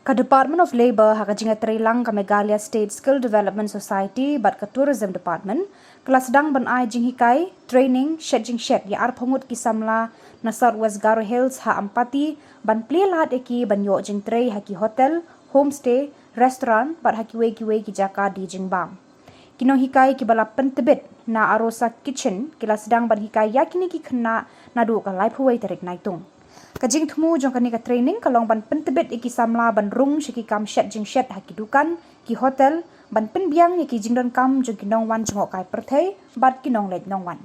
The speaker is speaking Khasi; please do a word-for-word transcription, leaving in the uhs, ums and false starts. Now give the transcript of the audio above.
Ka Department of Labour ha ka jingïatreilang ka Meghalaya State Skill Development Society bad ka Tourism Department ka la sdang ban ai jinghikai training shet jingshet ïa arphew ngut ki samla na South West Garo Hills ha Ampati ban plie lad ïa ki ban ïoh jingtrei ha ki hotel, homestay, restaurant bad ha kiwei kiwei ki jaka die jingbam. Ki nonghikai kiba la pyntbit na Arosa Kitchen ki la sdang ban hikai ïa kine ki khynnah naduh ka laiphew wei tarik Naitung. Ka jingthmu jong kane ka training ka long ban pyntbit ïa ki samla ban rung sha ki kam shet jingshet ha ki dukan, ki hotel, ban pynbiang ïa ki jingdonkam jong ki nongwan jngohkai pyrthei bad ki nongleit nongwan.